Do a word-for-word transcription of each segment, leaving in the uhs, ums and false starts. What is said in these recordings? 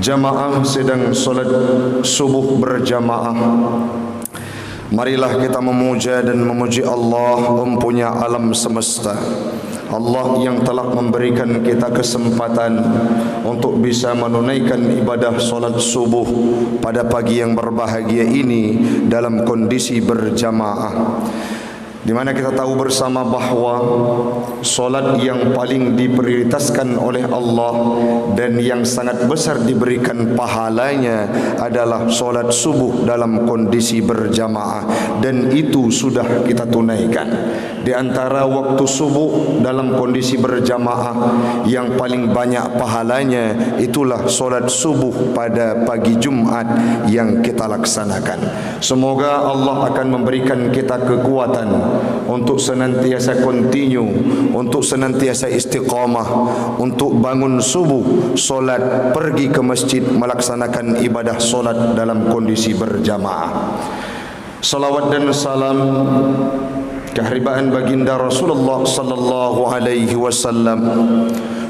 Jamaah sedang salat subuh berjamaah. Marilah kita memuja dan memuji Allah, Empunya alam semesta. Allah yang telah memberikan kita kesempatan untuk bisa menunaikan ibadah salat subuh pada pagi yang berbahagia ini dalam kondisi berjamaah. Di mana kita tahu bersama bahwa salat yang paling diprioritaskan oleh Allah dan yang sangat besar diberikan pahalanya adalah salat subuh dalam kondisi berjamaah, dan itu sudah kita tunaikan. Di antara waktu subuh dalam kondisi berjamaah yang paling banyak pahalanya, itulah salat subuh pada pagi Jumat yang kita laksanakan. Semoga Allah akan memberikan kita kekuatan untuk senantiasa continue, untuk senantiasa istiqamah, untuk bangun subuh, salat, pergi ke masjid, melaksanakan ibadah salat dalam kondisi berjamaah. Salawat dan salam keharibaan baginda Rasulullah sallallahu alaihi wasallam,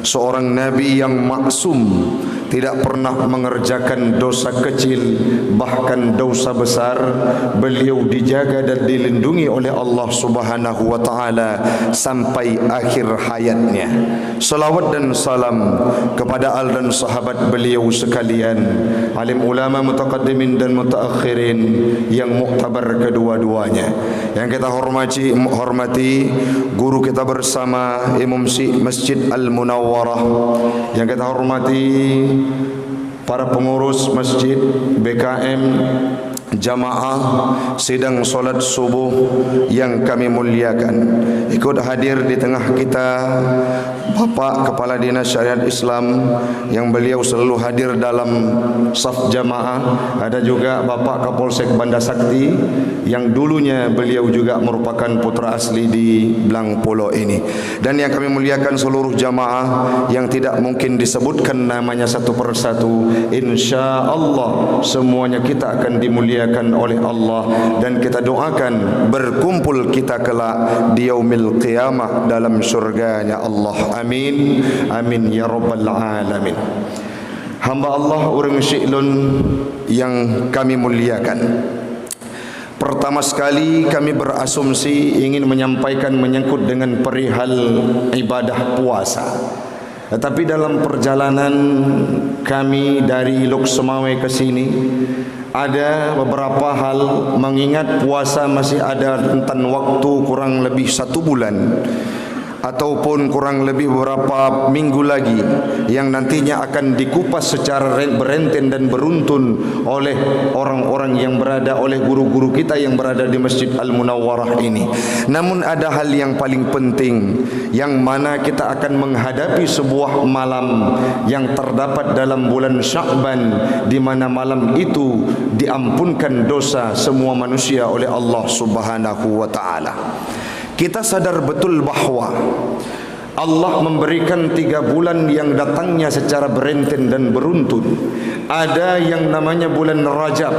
seorang nabi yang maksum, tidak pernah mengerjakan dosa kecil, bahkan dosa besar. Beliau dijaga dan dilindungi oleh Allah Subhanahu wa taala sampai akhir hayatnya. Salawat dan salam kepada al dan sahabat beliau sekalian, alim ulama mutaqaddimin dan mutaakhirin yang muktabar kedua-duanya. Yang kita hormati, hormati guru kita bersama, Imum Syi Masjid Al Munawwarah. Yang kita hormati para pengurus masjid, B K M, jamaah sidang salat subuh yang kami muliakan. Ikut hadir di tengah kita Bapak Kepala Dinas Syariat Islam yang beliau selalu hadir dalam saf jamaah. Ada juga Bapak Kapolsek Banda Sakti yang dulunya beliau juga merupakan putra asli di Blang Pulo ini. Dan yang kami muliakan seluruh jamaah yang tidak mungkin disebutkan namanya satu persatu, insya Allah semuanya kita akan dimuliakan oleh Allah, dan kita doakan berkumpul kita kelak di yaumil qiyamah dalam syurganya Allah. Amin. Amin ya rabbal alamin. Hamba Allah ureuëng syiklun yang kami muliakan. Pertama sekali kami berasumsi ingin menyampaikan menyangkut dengan perihal ibadah puasa. Tetapi dalam perjalanan kami dari Lhokseumawe ke sini, ada beberapa hal mengingat puasa masih ada rentan waktu kurang lebih satu bulan ataupun kurang lebih beberapa minggu lagi yang nantinya akan dikupas secara re-, berenten dan beruntun oleh orang-orang yang berada, oleh guru-guru kita yang berada di Masjid Al-Munawwarah ini. Namun ada hal yang paling penting, yang mana kita akan menghadapi sebuah malam yang terdapat dalam bulan Sya'ban, di mana malam itu diampunkan dosa semua manusia oleh Allah Subhanahu wa taala. Kita sadar betul bahwa Allah memberikan tiga bulan yang datangnya secara berenten dan beruntun. Ada yang namanya bulan Rajab.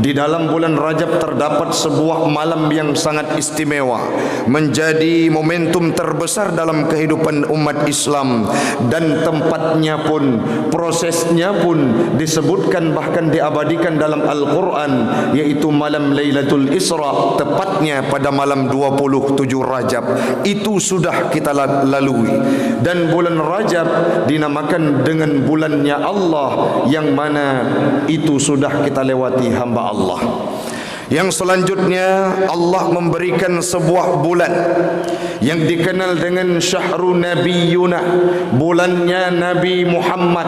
Di dalam bulan Rajab terdapat sebuah malam yang sangat istimewa, menjadi momentum terbesar dalam kehidupan umat Islam, dan tempatnya pun, prosesnya pun disebutkan, bahkan diabadikan dalam Al-Quran, yaitu malam Lailatul Isra, tepatnya pada malam dua puluh tujuh Rajab. Itu sudah kita la-, lalui. Dan bulan Rajab dinamakan dengan bulannya Allah, yang mana itu sudah kita lewati, hamba Allah. Yang selanjutnya, Allah memberikan sebuah bulan yang dikenal dengan Syahru Nabiyuna, bulannya Nabi Muhammad.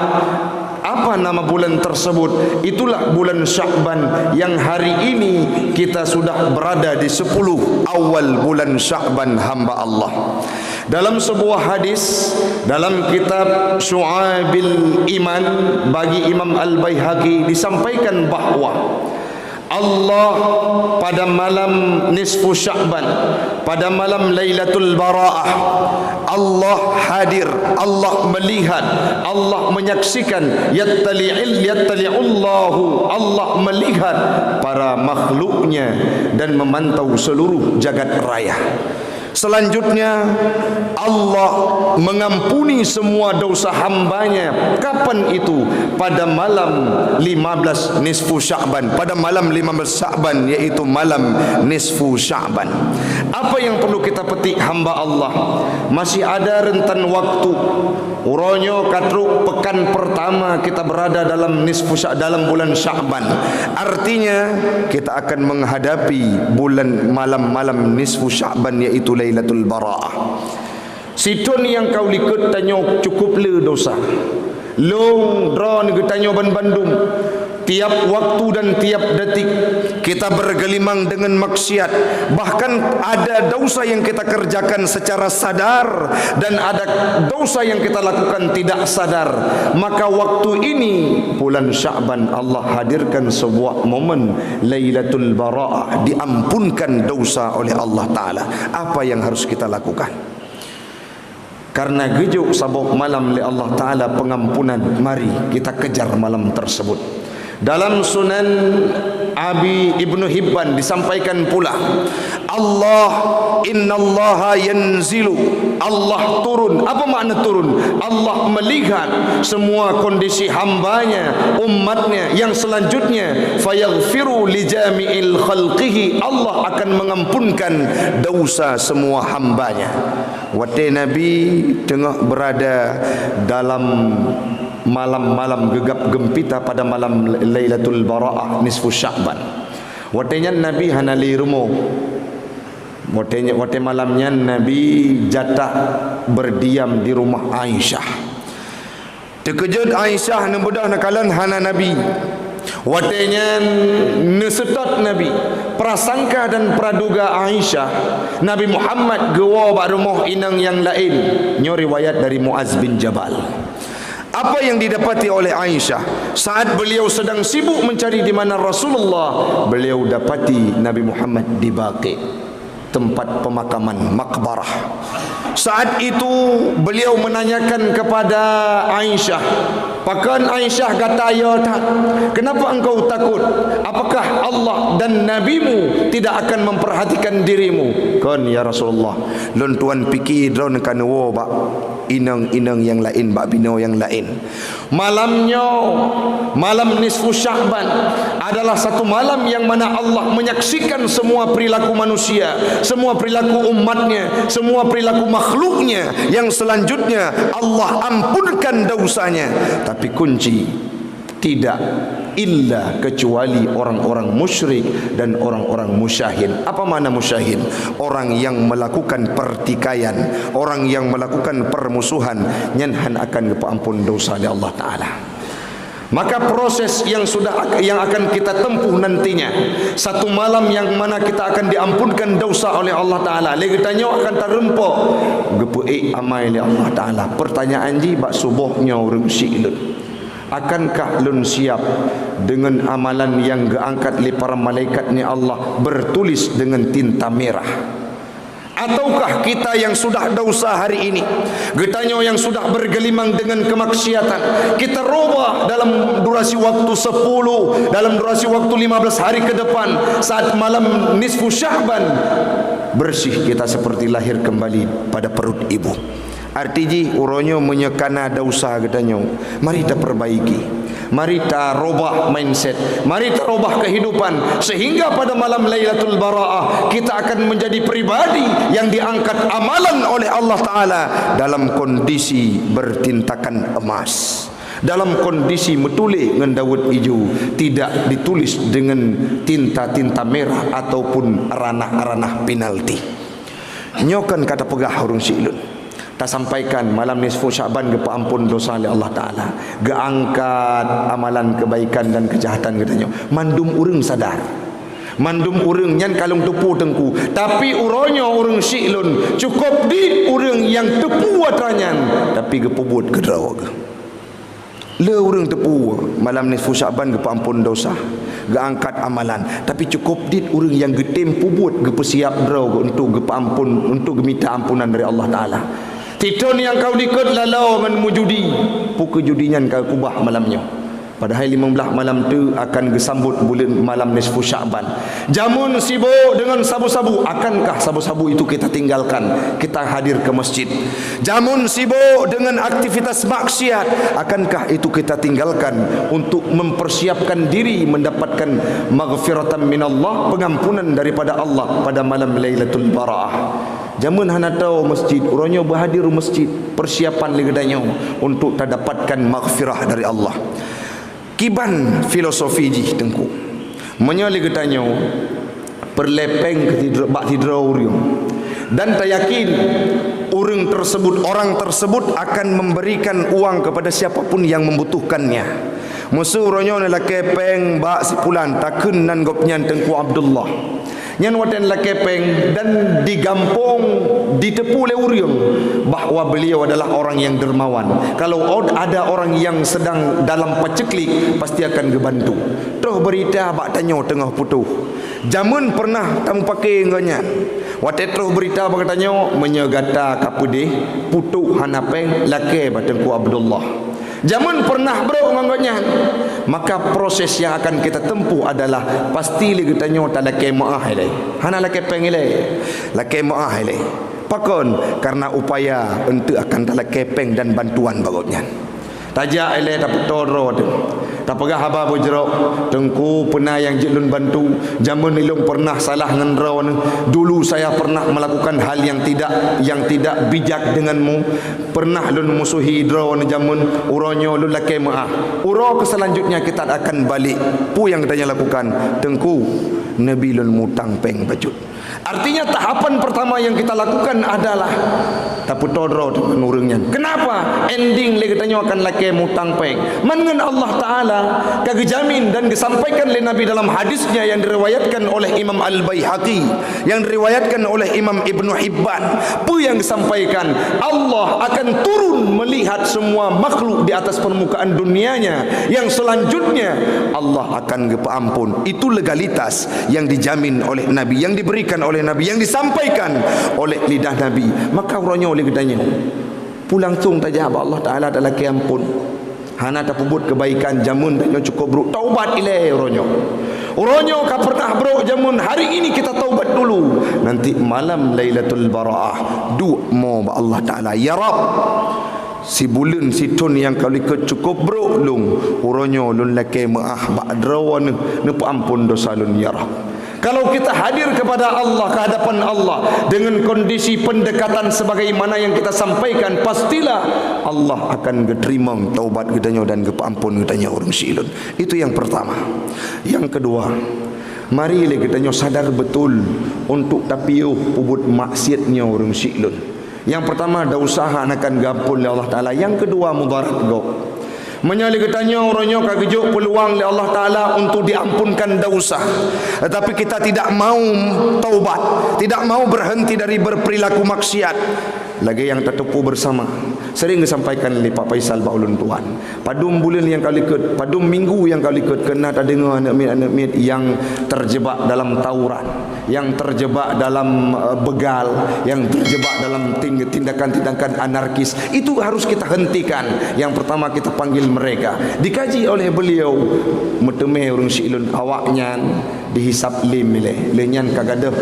Apa nama bulan tersebut? Itulah bulan Sya'ban yang hari ini kita sudah berada di sepuluh awal bulan Sya'ban, hamba Allah. Dalam sebuah hadis dalam kitab Syu'abil Iman bagi Imam Al-Baihaqi disampaikan bahwa Allah pada malam nisfu Sya'ban, pada malam Lailatul Bara'ah, Allah hadir, Allah melihat, Allah menyaksikan, yattali'il, yattali'ullahu, Allah melihat para makhluknya dan memantau seluruh jagat raya. Selanjutnya, Allah mengampuni semua dosa hamba-Nya. Kapan itu? Pada malam lima belas nisfu Sya'ban. Pada malam lima belas Sya'ban, yaitu malam nisfu Sya'ban. Apa yang perlu kita petik, hamba Allah? Masih ada rentan waktu. Uroe nyoe ka trok pekan pertama kita berada dalam nisfu Sya-, dalam bulan Sya'ban. Artinya, kita akan menghadapi bulan, malam-malam nisfu Sya'ban, yaitu Lailatul Bara'ah. Sithon nyang ka u likot tanyoe cukup le dosa. Lôn, droeneuh, geutanyoe banmandum, tiap waktu dan tiap detik kita bergelimang dengan maksiat. Bahkan ada dosa yang kita kerjakan secara sadar dan ada dosa yang kita lakukan tidak sadar. Maka waktu ini, bulan Sya'ban, Allah hadirkan sebuah momen Lailatul Bara'ah, diampunkan dosa oleh Allah Ta'ala. Apa yang harus kita lakukan? Karena geujok saboh malam lé Allah Ta'ala pengampunan, mari kita kejar malam tersebut. Dalam Sunan Abi Ibnu Hibban disampaikan pula, Allah, innallaha yanzilu, Allah turun. Apa makna turun? Allah melihat semua kondisi hamba-Nya, umat-Nya yang selanjutnya, fayaghfiru li jami'il khalqihi, Allah akan mengampunkan dosa semua hamba-Nya. Watée Nabi teungoh beurada dalam malam-malam geugab geumpita pada malam Lailatul Bara'ah, nisfu Sya'ban. Watée nyan Nabi hana lé rumoh. Watée nya-, watée malam nyan Nabi jatah berdiam di rumah Aisyah. Teukeujot Aisyah, neubeudôh neukalon hana Nabi. Watée nyan neuseutôt Nabi. Prasangka dan praduga Aisyah, Nabi Muhammad geuwoe bak rumoh inong nyang laén. Nyoe riwayat dari Muaz bin Jabal. Apa yang didapati oleh Aisyah? Saat beliau sedang sibuk mencari di mana Rasulullah, beliau dapati Nabi Muhammad di Baqi, tempat pemakaman, makbarah. Saat itu beliau menanyakan kepada Aisyah, "Pakon Aisyah gata yo that? Kenapa engkau takut? Apakah Allah dan Nabimu tidak akan memperhatikan dirimu?" "Kon, ya Rasulullah, lôn tuan pike droeneuh ka neuwoe bak inong-inong nyang laén, bak binoe nyang laén." Malam nyoe, malam nisfu Sya'ban, adalah satu malam yang mana Allah menyaksikan semua perilaku manusia, semua perilaku umat-Nya, semua perilaku makhluk-Nya. Yang selanjutnya, Allah ampunkan dosanya. Tapi kunci, tidak illa kecuali orang-orang musyrik dan orang-orang musyahin. Apa makna musyahin? Orang yang melakukan pertikaian, orang yang melakukan permusuhan, nyan hana akan geupeuampon dosa lé Allah Ta'ala. Maka proses yang sudah ak-, yang akan kita tempuh nantinya, satu malam yang mana kita akan diampunkan dosa oleh Allah Ta'ala. Lé geutanyoe akan tareumpok, geupeuék amai lé Allah Ta'ala. Pertanyaan jih, bak suboh nyoe ureuëng syiek lôn, akankah lôn siap dengan amalan yang geuangkat lé para malaikat ni Allah bertulis dengan tinta merah? Ataukah kita yang sudah dosa hari ini, geutanyoe yang sudah bergelimang dengan kemaksiatan, kita robah dalam durasi waktu sepuluh, dalam durasi waktu lima belas hari ke depan, saat malam nisfu Sya'ban, bersih kita seperti lahir kembali pada perut ibu. Arti jih, uroe nyoe meunyoe kana dosa geutanyoe, mari taperbaiki. Mari tarobah mindset, mari tarobah kehidupan, sehingga pada malam Lailatul Bara'ah, kita akan menjadi pribadi yang diangkat amalan oleh Allah Ta'ala dalam kondisi bertintakan emas, dalam kondisi meutuléh ngon daweuet ijo, tidak ditulis dengan tinta-tinta merah ataupun ranah-ranah penalti. Nyoe kon ka tapeugah ureuëng syiek lôn. Tasampaikan, malam nisfu Sya'ban geupeuampon dosa lé Allah Ta'ala. Geuangkat amalan kebaikan dan kejahatan geutanyoe. Mandum ureuëng sadar. Mandum ureuëng nyan ka lôn teupeue teungku. Tapi uroe nyoe ureuëng syiek lôn, cukôp dit ureuëng nyang teupeue atra nyan, tapi geupeubuet keudroe geuh. Le ureuëng teupeue, malam nisfu Sya'ban geupeuampon dosa, geuangkat amalan, tapi cukôp dit ureuëng nyang geutem peubuet, geupeusiab droe geuh untuk geupeuampon, untuk geumita ampunan dari Allah Ta'ala. Sithon nyang ka u likot laloe ngon meujudi, peu kheueh judi nyan ka kubah malam nyoe. Padahai limong blaih malam tu akan geusambot buleuen malam nisfu Sya'ban. Jameun sibok deungon sabu-sabu, akankah sabu-sabu itu kita tinggalkan, kita hadir ke masjid? Jameun sibok deungon aktivitas maksiat, akankah itu kita tinggalkan untuk mempersiapkan diri mendapatkan maghfiratan minallah, pengampunan daripada Allah pada malam Lailatul Bara'ah? Jameun hana toe masjid, uroe nyoe beuhadir u masjid, persiapan lé geutanyoe untuk tadapatkan maghfirah dari Allah. Kiban filosofi jih Teungku. Meunyoe lé geutanyoe peureulée péng keu sidroe, bak sidroe ureuëng, dan tayakin ureuëng tersebut, orang tersebut akan memberikan uang kepada siapa pun yang membutuhkannya. Meuseu uroe nyoe neulakée péng bak si pulan, takheun nan gobnyan Teungku Abdullah. Nyan watée lakée péng dan digampông, diteupeue lé ureuëng bahwa beliau adalah orang yang dermawan. Kalau od-, ada orang yang sedang dalam paceklik, pasti akan geubantu. Troh beurita bak tanyoe teungoh putôh. Jameun pernah tamupake ngon nyan. Watée troh beurita bak tanyoe, meunyoe gata ka peudeh, putôh hana péng, lakée bak Teungku Abdullah. Jameun pernah brok ngon gobnyan, maka proses yang akan kita tempuh adalah pasti lé geutanyoe talakée meuáh ilée. Hana lakée péng ilée, lakée meuáh ilée. Pakon? Karena upaya eunteuk akan talakée péng dan bantuan bak gobnyan. Tajak ilée tapeutoe droe teuh. Tapeugah haba beujroh, "Teungku, peue na nyang jeuet lôn bantu? Jameun ilôn pernah salah ngon droeneuh. Dulu saya pernah melakukan hal yang tidak, yang tidak bijak denganmu." Pernah lôn musuhi droeneuh jameun, uroe nyoe lôn lakée meuáh. Uroe keuselanjutnya kita akan balek. Peue nyang geutanyoe lakukan? Teungku, neubi lôn mutang péng bacut. Artinya, tahapan pertama yang kita lakukan adalah tapeutoe droe deungon ureuëng nyan. Kenapa? Ending lé geutanyoe akan lakée mutang péng. Man ngon Allah Taala ka geujamin dan geusampaikan lé Nabi dalam hadisnya yang diriwayatkan oleh Imam Al-Baihaqi, yang diriwayatkan oleh Imam Ibnu Hibban. Peue nyang geusampaikan? Allah akan turun melihat semua makhluk di atas permukaan dunianya. Yang selanjutnya, Allah akan geupeuampun. Itu legalitas yang dijamin oleh Nabi, yang diberikan oleh Nabi, yang disampaikan oleh lidah Nabi. Maka uroe nyoe lé geutanyoe, peue langsung tajak bak Allah Taala talakée ampôn. Hana tapeubuet kebaikan jameun, tanyoe cukup brok, taubat ilée uroe nyoe. Uroe nyoe ka pernah brok jameun, hari ini kita taubat dulu. Nanti malam Lailatul Bara'ah, duek mo bak Allah Taala, "Ya Rabb, sibuleuen sithon nyang ka likot cukup brok lôn, uroe nyoe lôn lakée meuáh bak droeneuh, neupeuampôn dosa lôn, ya Rabb." Kalau kita hadir kepada Allah, ke hadapan Allah, dengan kondisi pendekatan sebagaimana yang kita sampaikan, pastilah Allah akan geuteurimong taubat geutanyoe dan geupeuampôn geutanyoe ureuëng sileuen. Itu yang pertama. Yang kedua, mari lé geutanyoe sadar betul untuk tapiôh peubuet maksiat nyoe ureuëng sileuen. Yang pertama, dosa hana akan geuampôn lé Allah Taala. Yang kedua, mudarat gob. Meunyoe lé geutanyoe uroe nyoe ka geujok peuluang lé Allah Taala untuk diampunkan dosa, tetapi kita tidak mau taubat, tidak mau berhenti dari berperilaku maksiat, lagée nyang tateupeue bersama, sering geusampaikan lé Pak Faisal bak ulôn tuan. Padum buleuen nyang ka likot, padum minggu nyang ka likot, keunan tadeungoe aneuk miet-aneuk miet nyang terjebak dalam tawuran, nyang terjebak dalam, eh, begal, nyang terjebak dalam ting-, tindakan-tindakan anarkis. Itu harus kita hentikan. Yang pertama kita panggil mereka. Dikaji oleh beliau, meuteumé ureuëng sileuen, awaknyan dihisab lé lé. Lé nyan ka gadôh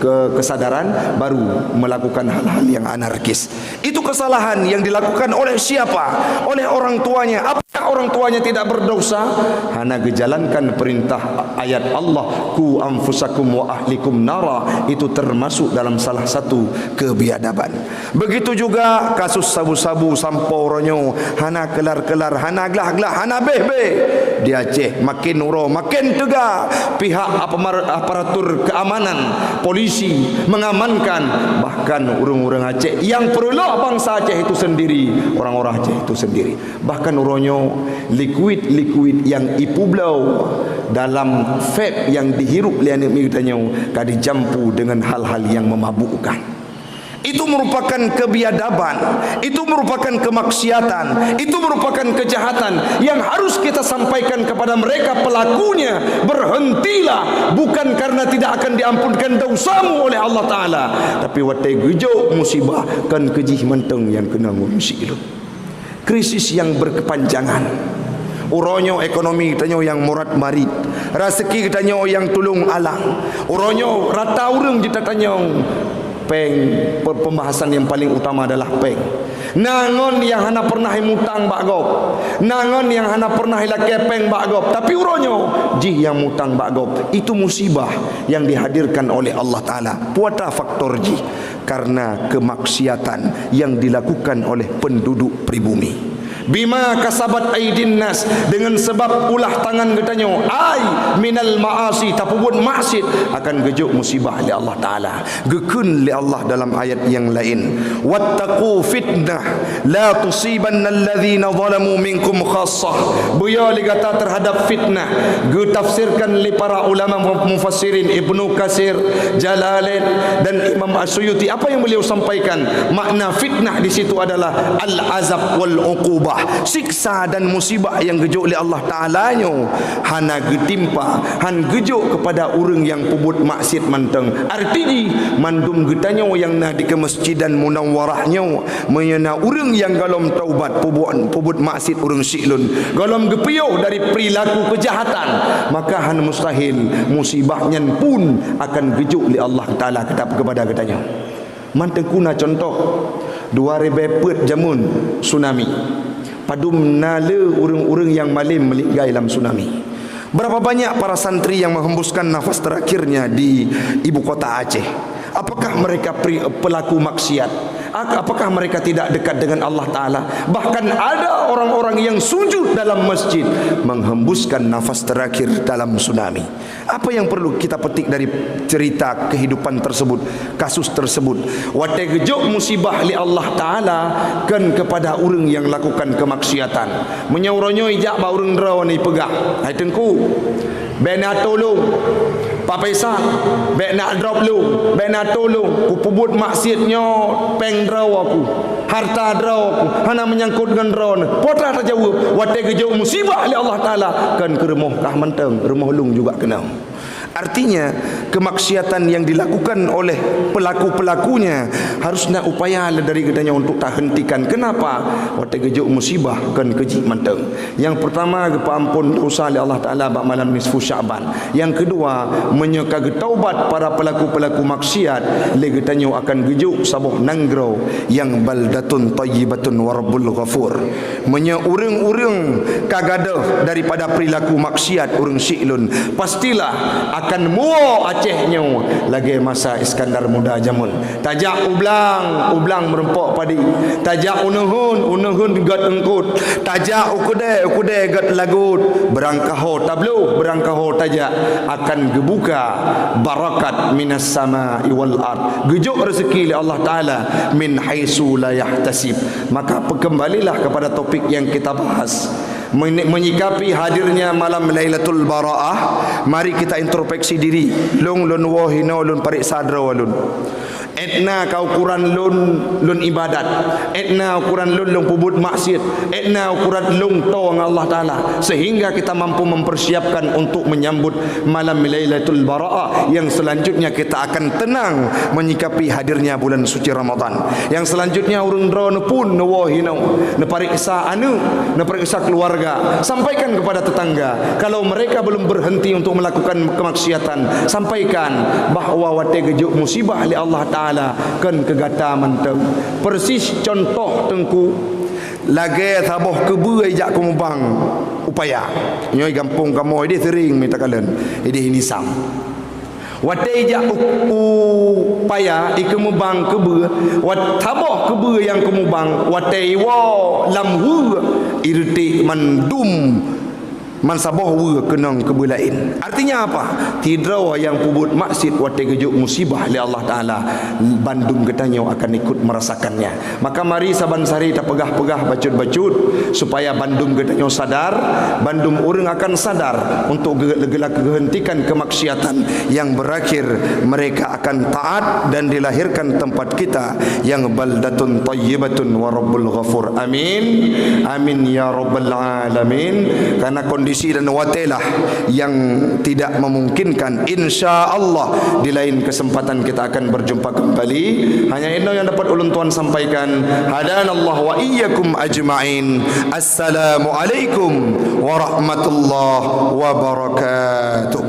ke-, kesadaran, baru melakukan hal-hal yang anarkis. Itu kesalahan yang dilakukan oleh siapa? Oleh orang tuanya. Apakah orang tuanya tidak berdosa? Hana geujalankan perintah ayat Allah, "Qu anfusakum wa ahlikum nara." Itu termasuk dalam salah satu kebiadaban. Begitu juga kasus sabu-sabu sampoe uroe nyoe hana kelar-kelar, hana glah-glah, hana béh-béh. Di Aceh makin uroe makin teuga pihak apamar-, aparatur keamanan, polisi mengamankan, bahkan ureuëng-ureuëng Aceh nyang peureulok bansa Aceh itu sendiri, orang-orang Aceh itu sendiri. Bahkan uroe nyoe likuid-likuid nyang ipeubloe dalam vape nyang dihirup lé aneuk miet geutanyoe ka dijampu dengan hal-hal yang memabukkan. Itu merupakan kebiadaban, itu merupakan kemaksiatan, itu merupakan kejahatan yang harus kita sampaikan kepada mereka pelakunya, "Berhentilah, bukan karena tidak akan diampunkan dosamu oleh Allah Taala, tapi watée geujok musibah, kon keu jih mantong nyang keunong ureuëng sileuen." Krisis yang berkepanjangan. Uroe nyoe ekonomi geutanyoe nyang murat-marit, raseuki geutanyoe nyang tulông alang. Uroe nyoe rata ureuëng jitatanyong péng, pe-, pembahasan yang paling utama adalah péng. Na ngon nyang hana pernah mutang bak gob, na ngon nyang hana pernah lakée péng bak gob, tapi uroe nyoe jih nyang mutang bak gob. Itu musibah yang dihadirkan oleh Allah Taala. Peue atra faktor jih? Karena kemaksiatan yang dilakukan oleh penduduk pribumi. Bima kasabat aidin nas, dengan sebab ulah tangan geutanyoe, ai minal maasi, tapeubuet maksiat, akan geujok musibah lé Allah Taala. Geukheun lé Allah dalam ayat nyang laén, "Wattaqu fitnah la tusibanna alladzina zalamu minkum khassah." Beuyo lé gata terhadap fitnah. Geutafsirkan lé para ulama mufassirin, Ibnu Katsir, Jalalain, dan Imam As-Suyuti. Apa yang beliau sampaikan? Makna fitnah di situ adalah al-azab wal uqubah, siksa dan musibah yang geujok lé Allah Taala nyoe hana geutimpa, han geujok kepada ureuëng nyang peubuet maksiat mantong. Arti jih, mandum geutanyoe nyang na di Keumeusijidan Munawwarah nyoe, meunyoe na ureuëng nyang gohlom taubat, peubuet, peubuet maksiat ureuëng syiek lôn, gohlom geupiôh dari perilaku kejahatan, maka han mustahil musibah nyan pun akan geujok lé Allah Taala kepada geutanyoe. Mantong na contoh, dua ribée peuet jameun tsunami. Padum na le ureuëng-ureuëng nyang malem meulinggai lam tsunami. Berapa banyak para santri yang menghembuskan nafas terakhirnya di ibu kota Aceh? Apakah mereka pri-, pelaku maksiat? A-, apakah mereka tidak dekat dengan Allah Taala? Bahkan ada orang-orang yang sujud dalam masjid menghembuskan nafas terakhir dalam tsunami. Apa yang perlu kita petik dari cerita kehidupan tersebut, kasus tersebut? Watée geujok musibah lé Allah Taala kon kepada ureuëng nyang lakukan kemaksiatan. Meunyoe uroe nyoe ijak bak ureuëng droeneuh ipeugah, "Hai Teungku, bék na tulông, Pak Faisal, bék na drop lôn, bék na tulông, kupeubuet maksiat nyoe péng droe ku, harta droe ku, hana meunyangkot ngon droeneuh." Peue atra tajaweueb? Watée geujok musibah lé Allah Taala, kon keu rumoh kah mantong, rumoh lôn juga keunong. Artinya, kemaksiatan yang dilakukan oleh pelaku-pelakunya harus na upaya dari geutanyoe untuk tahentikan. Kenapa? Watée geujok musibah kon keu jih mantong. Yang pertama, geupeuampon dosa lé Allah Taala bak malam nisfu Sya'ban. Yang kedua, meunyoe ka geutaubat para pelaku-pelaku maksiat, lé geutanyoe akan geujok saboh nanggroe nyang baldatun thayyibatun wa rabbul ghafur. Meunyoe ureuëng-ureuëng ka gadôh daripada perilaku maksiat ureuëng syiek lôn, pastilah akan muwoe Aceh nyoe lagée masa Iskandar Muda jameun. Tajak u blang, u blang meurumpok padi. Tajak u neuheun, u neuheun gét eungkot. Tajak u keudée, u keudée gét lagot. Beurangkaho tabloh, beurangkaho tajak, akan geubuka barakat minas sama'i wal ard. Geujok raseuki lé Allah Taala min haitsu la yahtasib. Maka, peukeumbalilah kepada topik yang kita bahas. Meni-, menyikapi hadirnya malam Lailatul Bara'ah, mari kita introspeksi diri. Lôn, lôn woe hinoe, lôn pareksa droe lôn. Ét na ka ukoran lôn, lôn ibadat. Ét na ukoran lôn, lôn peubuet maksiat. Ét na ukoran lôn toe ngon Allah Taala. Sehingga kita mampu mempersiapkan untuk menyambut malam Lailatul Bara'ah, yang selanjutnya kita akan tenang menyikapi hadirnya bulan suci Ramadan. Yang selanjutnya, ureuëng droeneuh pun neuwoe hinoe, neupareksa aneuëk, neupareksa keluarga, sampaikan kepada tetangga. Kalau mereka belum berhenti untuk melakukan kemaksiatan, sampaikan bahwa watée geujok musibah lé Allah Taala kon keu gata mantong. Persis contoh, Teungku, lagée saboh keubeue ijak keu mubang u paya. Nyoe gampông kamoe ideh sering mita kalon, ideh Nisam. Watée ijak u, u paya, ikeumubang keubeue, wat-, saboh keubeue nyang keumubang, watée iwoe lam weue, ireutek mandum, man saboh weue keunong keubeue laén. Artinya apa? Sidroe nyang peubuet maksiat watée geujok musibah lé Allah Taala, bandum geutanyoe akan ikut merasakannya. Maka mari saban sari tapeugah-peugah bacut-bacut, supaya bandum geutanyoe sadar, bandum ureuëng akan sadar untuk ge-, ge-, geuhentikan kemaksiatan yang berakhir mereka akan taat dan dilahirkan tempat kita yang baldatun thayyibatun wa rabbul ghafur. Amin. Amin ya rabbal alamin. Karena kondisi dan watée lah yang tidak memungkinkan, insya Allah di lain kesempatan kita akan berjumpa kembali. Hanya inoe nyang dapat ulôn tuan sampaikan. Hadanallah wa iyyakum ajma'in. Assalamualaikum warahmatullahi wabarakatuh.